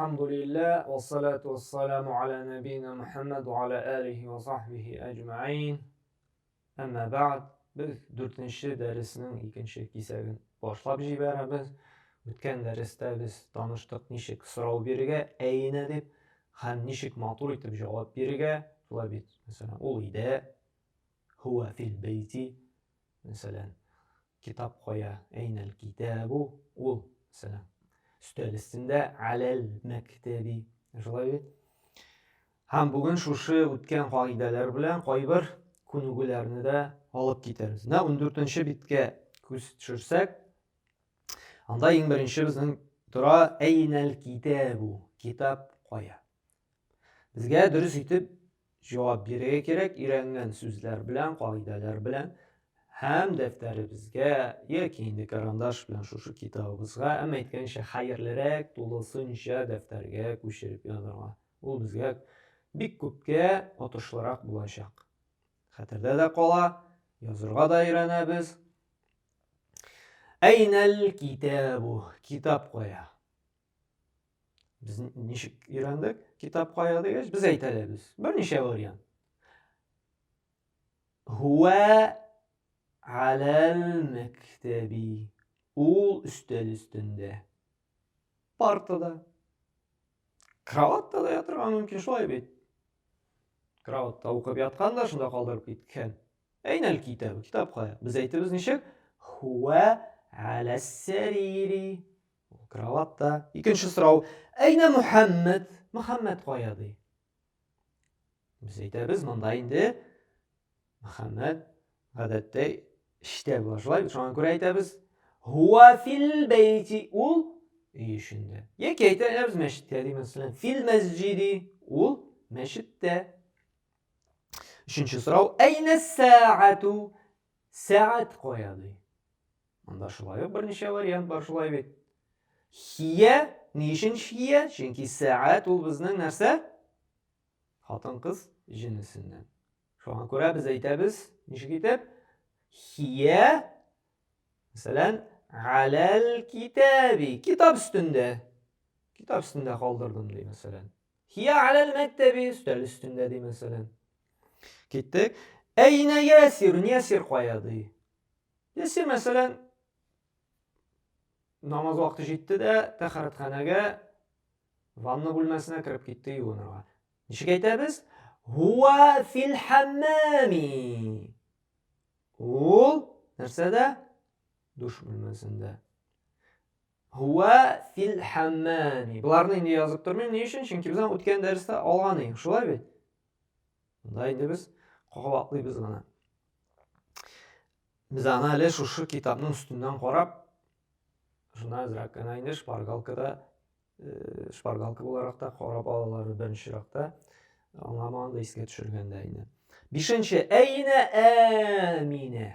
Әлхәмдулилләһ, вассалату вассаламу аля нәбина Мухаммад ва аля алихи ва сахбихи әҗмәин. Әмма бәгъд, без дүртенче дәреснең икенче кисәген башлап җибәрәбез. Үткән дәрестә без таныштык ничек сорау бирергә, әйнә дип, һәм ничек матур итеп җавап бирергә. Шулай бит, мәсәлән, ул өйдә, һуа фил бәйти, мәсәлән, Китап кая? Әйнәл китабу? Ул, мәсәлән, өстәл өстендә аләл мәктәби. Шулай бит? Һәм бүген шушы үткән кагыйдәләр белән кайбер күнегүләрне дә алып китәрбез. Менә 14 биткә күз төшерсәк, анда иң беренче безнең тора әйнәл китабу. Китап кая? Безгә дөрес итеп җавап бирергә кирәк, өйрәнгән сүзләр белән, кагыйдәләр белән һәм дәфтәребезгә яки инде карандаш белән шушы китабыбызга, әмма әйткәнчә хәерлерәк тулысынча дәфтәргә күчереп язарга. Ул безгә бик күпкә отышлырак булачак. Хәтердә дә кала, язырга да өйрәнәбез. Әйнәл китабу? Китап кая? Без ничек өйрәндек? Китап кая дигәч, без әйтәләбез. Берничә вариант. Хуа аләл мәктәби. Ул өстәл өстендә. Партада. Кроватта да ятырга мөмкин, шулай бит. Кроватта укып яткан да шунда калдырып киткән. Әйнәл китабы, китап кая? Без әйтебез ничек? Хуа аләс-сәрири. Ул кроватта. Икенче сорау. Әйнә Мухаммед? Мухаммед кая ди? Без әйтәбез, монда инде Мухаммед гадәттә эштә була. Шулай бит, шуңа күрә әйтәбез, Хуа фил бәйти, ул өй эчендә. Яки әйтәбез мәчеттә ди, мәсәлән, фил мәсҗиди, ул мәчеттә. Өченче сорау, әйнә сәгату? Сәгать кая ди? Монда шулай ук берничә вариант бар, шулай бит. Хия, ни өчен хия? Чөнки сәгать ул безнең нәрсә? Хатын-кыз җенесеннән. Шуңа күрә без әйтәбез, ничек итеп? Хия, мәсәлән, аләл китаби, китап өстендә. Китап өстендә калдырдым ди, мәсәлән. Хия аләл мәктәби, өстәл өстендә ди, мәсәлән. Киттек. Әйнә ясир, ясир кая ди? Ясир, мәсәлән, намаз вакыты җитте дә, тәхәрәтханәгә, ванна бүлмәсенә кереп китте юынырга. Ничек әйтәбез? Хуа фил хаммами. Ул нәрсәдә? Душ бүлмәсендә. Хуа фил хаммами. Боларны инде язып тормыйм. Ни өчен? Чөнки без аны үткән дәрестә алган идек. Шулай бит? Монда инде без кабатлыйбыз гына. Без аны әле шушы китапның өстеннән карап, шуннан әзрәк кенә инде шпаргалкада, э, шпаргалка буларак та карап алалар беренче чиратта. Аңламаганда да искә төшергәндә инде. Бишенче, әйнә әминә.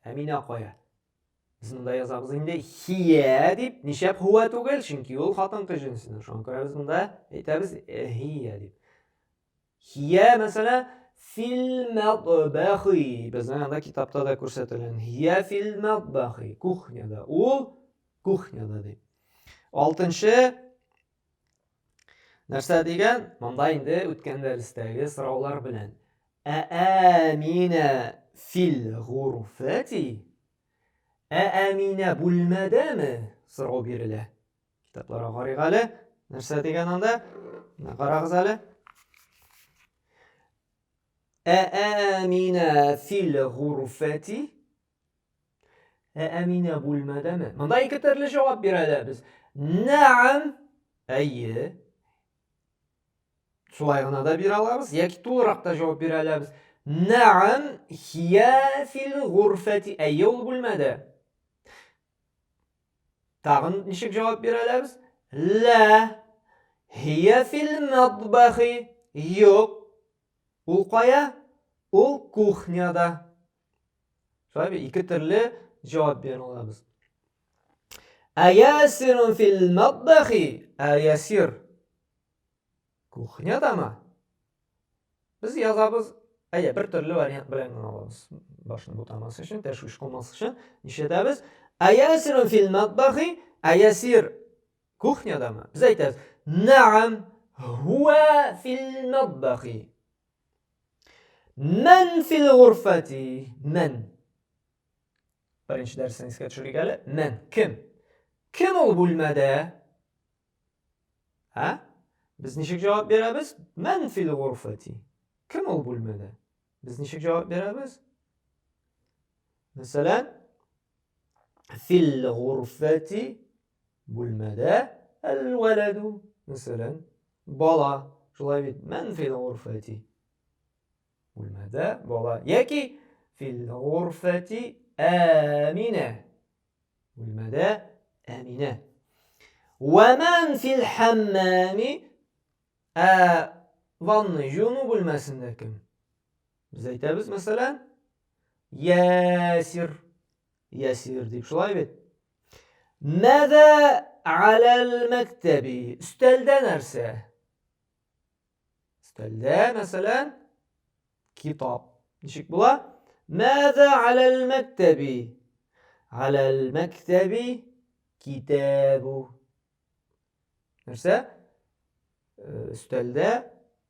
Әминә кая? Без монда язабыз инде хия дип, нишләп хуа түгел, чөнки ул хатын-кыз җенесеннән. Шуңа күрә без монда әйтәбез э, хия дип. Хия, мәсәлән, фил мәтбахи. Безнең анда китапта да күрсәтелгән. Хия фил мәтбахи. Кухняда. Ул кухняда дип. Алтынчы нәрсә дигән? Монда инде үткән дәрестәге сораулар белән. Ә әминә фил гурфәти? Ә әминә бүлмәдәме? Сорау бирелә. Китапларга карыйк әле. Нәрсә дигән анда? Менә карагыз әле. Ә әминә фил гурфәти? Ә әминә бүлмәдәме? Монда ике төрле җавап бирә алабыз. Нәам, әйе. Шулай гына да бирә алабыз, яки тулырак та җавап бирә алабыз. Нәам, хия фил гурфәти. Әйе, ул бүлмәдә. Тагын ничек җавап бирә алабыз? Ла. Хия фил матбахи. Юк. Ул кая? Ул кухняда. Шулай бит, ике төрле җавап бирә алабыз. Аясирун фил матбахи. Аясир. Кухнядамы? Без язабыз, әйе, бер төрле вариант белән генә алабыз. Башны бутамас өчен, тәшвиш кылмас өчен нишләтәбез? Аясирун фил матбахи, аясир кухнядамы? Без әйтәбез, Нәам, һуа фил матбахи. Мән фил гурфати? Мән. Беренче дәресен искә төшерик әле. Мән кем? Кем ул бүлмәдә? Ә? Без ничек җавап бирәбез? Мән фил гурфати. Кем ул бүлмәдә? Без ничек җавап бирәбез? Мәсәлән, фил гурфати бүлмәдә әл-вәләду. Мәсәлән, бала. Шулай бит. Мән фил гурфати. Бүлмәдә бала. Яки фил гурфати Әминә. Бүлмәдә Әминә. Вә мән фил хәммәми. Ә ванный жуыну бүлмәсендә кем? Без әйтәбез, мәсәлән, Ясир. Ясир дип шулай бит. Мәдә аләл мәктәби. Өстәлдә нәрсә? Өстәлдә, мәсәлән, китап. Ничек була? Мәдә аләл мәктәби. Аләл мәктәби китабу. Нәрсә? Өстәлдә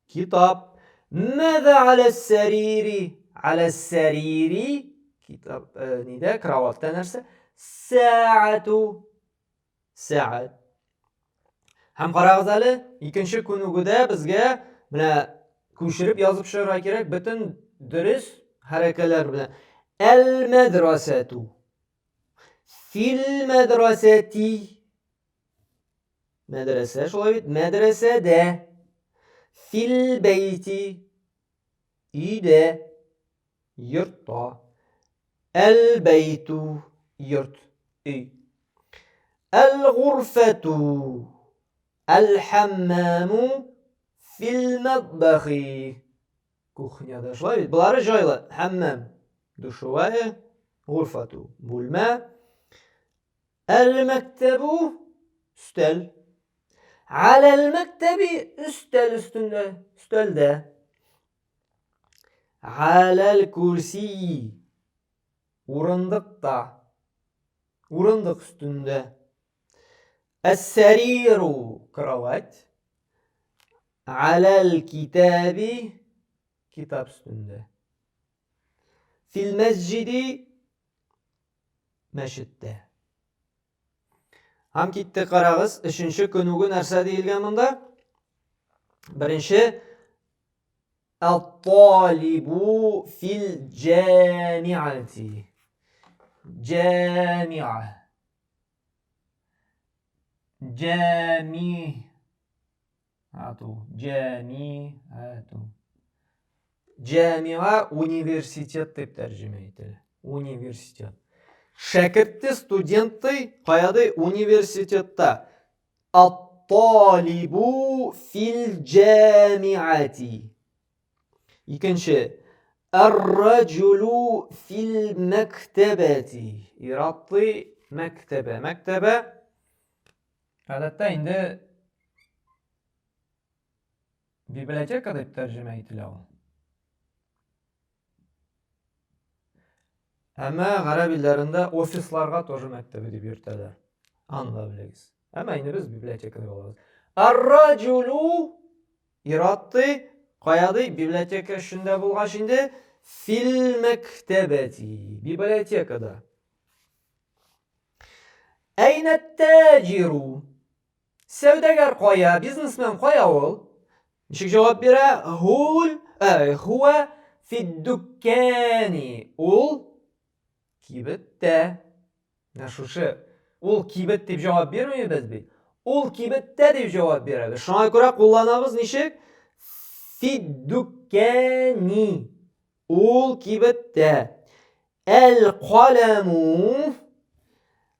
китап. Мәдә алә сәрири. Алә сәрири китап, нидә? Кроватьта нәрсә? Сәату. Сәгать. Һәм карагыз әле, икенче күнегүдә безгә менә күчереп язып чыгарга кирәк бөтен дөрес хәрәкәләр белән. Әл-мәдрәсәту. Фил мәдрәсәти. Мәдрәсә шулай бит, мәдрәсәдә. Фил бәйти. Өйдә. Йортта. Әл-бәйту, йорт, өй. Әл-гурфәту, әл-хәммәму, фил-мәтбәхи. Кухняда шулай бит. Болары җайлы. Хәммәм, душевая, гурфату, бүлмә. Әл-мәктәбу, өстәл. Аләл-мәктәби, өстәл өстендә, өстәлдә. Аләл курси. Урындыкта. Урындык өстендә. Әс-сәриру кровать. Аләл китаби китап өстендә. Фил мәсҗиди мәчеттә. Һәм китте карагыз, өченче күнегү нәрсә диелгән монда? Беренче Ат-талибу фил җамиати. Җамиа. Җами. Ату. Җами. Ату. Җамиа университет дип тәрҗемә ителә. Университет. Шәкерте, студенты кая ди? Университетта. Ат-талибу фил җамиати. Икенче. Ар-раҗулу фил мәктәбәти. Ир-аты мәктәбә. Мәктәбә гадәттә инде библиотека дип тәрҗемә ителә ул. Әмма гарәп илләрендә офисларга тоже мәктәбе дип йөртәләр. Аны да белегез. Әмма инде без библиотека дип алабыз. Ар-раҗулу иратты кая ди? Библиотека эчендә булгач инде фил мәктәбәти. Библиотекада. Әйнә таҗиру? Сәүдәгәр кая? Бизнесмен кая ул? Ничек җавап бирә? Хул, ә, хуа фиддуккани. Ул кибеттә. Менә шушы. Ул кибет дип җавап бирмибез бит. Ул кибеттә дип җавап бирәбез. Шуңа күрә кулланабыз ничек? Фиддуккани. Ул кибеттә. Әл-каләму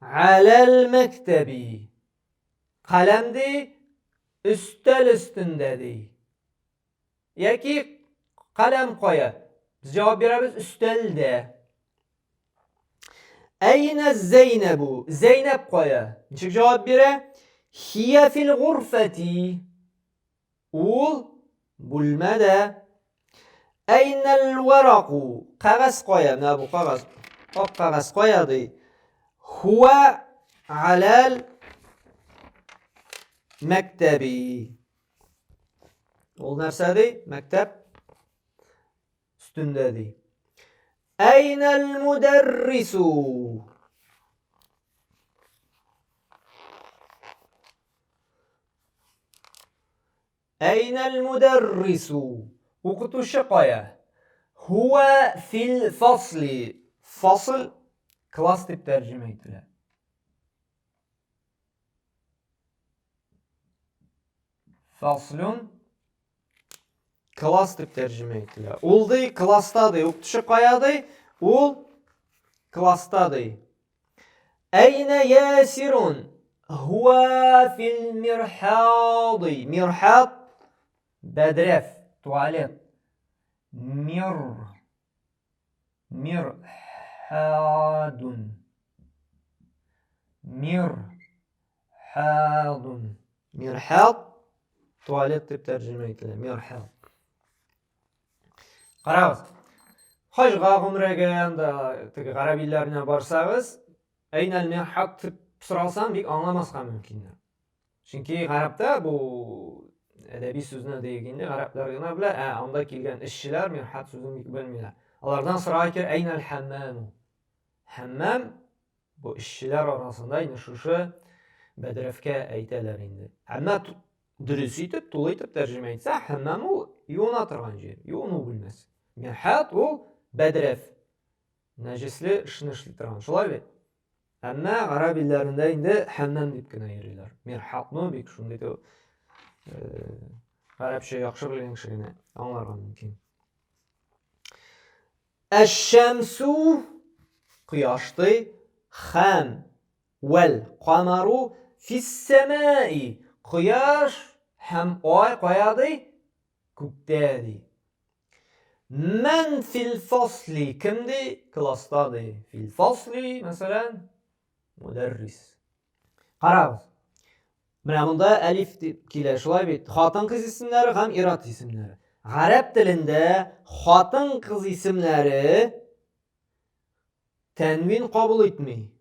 аләл мәктәби. Каләм ди, өстәл өстендә ди. Яки каләм кая? Без җавап бирәбез өстәлдә. Әйнә Зәйнәбу? Зәйнәб кая? Ничек җавап бирә? Хия фил гурфати. Ул бүлмәдә. Әйнәл вараку? Кәгазь кая? Менә бу кәгазь. Ак кәгазь кая ди? Хуа алал мәктәби. Ул нәрсә ди? Мәктәп өстендә ди. Әйнәл мудәррису? Әйнәл мудәррису? Укытучы кая? Хуа фил фасли. Фасл класс дип тәрҗемә ителә. Фаслун класс дип тәрҗемә ителә. Ул ди класста ди, укытучы кая ди? Ул класста ди. Әйнә ясирун? Хуа фил мирхади. Мирхад бәдрәф, туалет. Мир Мирхадун. Мирхадун. Мирхад туалет дип тәрҗемә ителә. Мирхад. Карагыз. Хаҗга, гомрәгә, анда теге гарәп илләренә барсагыз, әйнәл мирхад дип соралсаң, бик аңламаска мөмкиннәр. Чөнки гарәптә бу әдәби сүзне диек инде, гарәпләр генә белә, ә анда килгән эшчеләр мирхат сүзен бик белмиләр. Алардан сорарга кирәк, әйнәл хәммәм. Хәммәм бу эшчеләр арасында инде шушы бәдрәфкә әйтәләр инде. Әмма дөрес итеп, тулы итеп тәрҗемә итсә, хәммәм ул юына торган җир, юыну бүлмәсе. Мирхат ул бәдрәф. Нәҗесле эшне эшли торган. Шулай бит? Әмма гарәп илләрендә инде хәммәм дип кенә йөриләр. Мирхатны бик шундый итеп гарәпчә яхшы белгән кеше генә аңларга мөмкин. Әш-шәмсу кояш ди, хәм вәл камару фис-сәмаи. Кояш һәм ай кая ди? Күктә ди. Мән фил фасли кем ди? Класста ди. Фил фасли, мәсәлән, мудәррис. Карагыз. Менә монда әлиф дип килә, шулай бит. Хатын-кыз исемнәре һәм ир-ат исемнәре. Гарәп телендә хатын-кыз исемнәре Тәнвин кабул итми.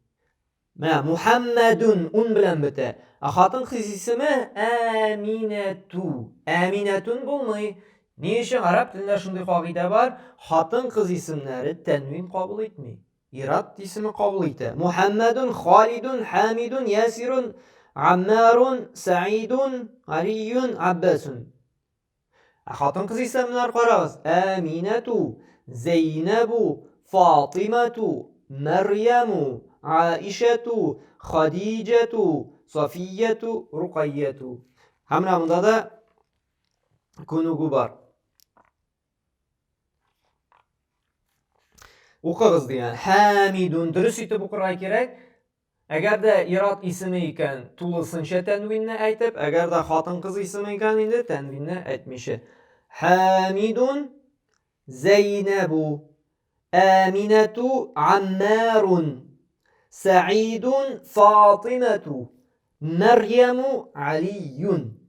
Менә Мухаммадун ун белән бетә. Ә хатын-кыз исеме Әминәту. Әминәтун булмый. Ни өчен гарәп телендә шундый кагыйдә бар? Хатын-кыз исемнәре тәнвин кабул итми. Ират исеме кабул итә. Мухаммадун, Халидун, Хамидун, Ясирун, Аммарун, Саидун, Алиюн, Аббасун. Ә хатын-кыз исемнәр карагыз. Әминәту, Зәйнәбу, Фатимату, Мәрьяму, Аишәту, Хадиҗәту, Софияту, Рукайяту. Һәм менә монда да күнегү бар. Укыгыз дигән. Хәмидун дөрес итеп укырга кирәк. Әгәр дә ир-ат исеме икән, тулысынча тәнвинне әйтеп, әгәр дә хатын-кыз исеме икән инде, тәнвинне әйтмичә. Хәмидун Зәйнәбу Әминәту Аммарун Сәидун Фатимәту Мәрьяму Алиюн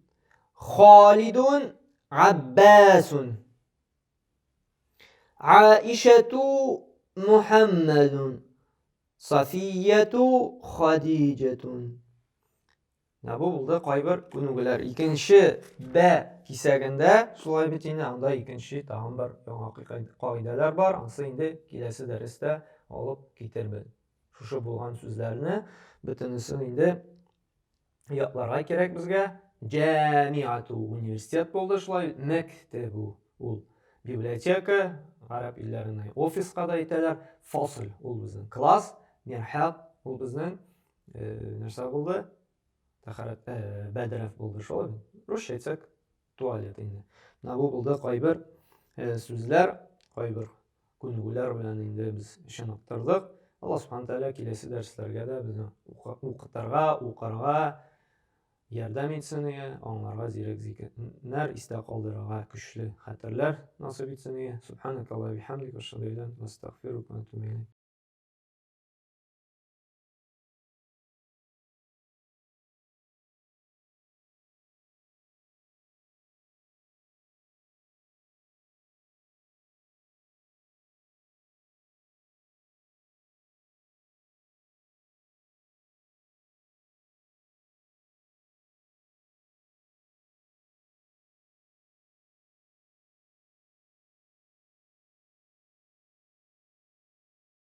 Халидун Аббасун Аишәту Мухаммадун Сафияту Хадиҗәтун. Менә бу булды кайбер күнегүләр. Икенче бә кисәгендә шулай бит инде, анда икенче тагын бер яңа кагыйдәләр бар. Ансы инде киләсе дәрестә алып китербез. Шушы булган сүзләрне бөтенесен инде ятларга кирәк безгә. Җәмиату университет булды шулай, мәктәбу ул библиотека, гарәп илләрендә офиска да әйтәләр, фасл ул безнең класс, мирхаб ул безнең нәрсә булды? Тәхәрәт бәдрәф булды шулай. Русча әйтсәк, туалет инде. Менә бу булды кайбер сүзләр, кайбер күнегүләр белән инде без чыныктырдык. Алла Субхану Тәгалә киләсе дәресләргә дә безне укытырга, укырга ярдәм итсен ие, аңларга зирәк зиһеннәр, истә калдырырга көчле хәтерләр насыйп итсен ие. Субханакаллаһу бихамдика, ашһаду ан ла илаһа илля анта, астагфирука ва атубу илейк.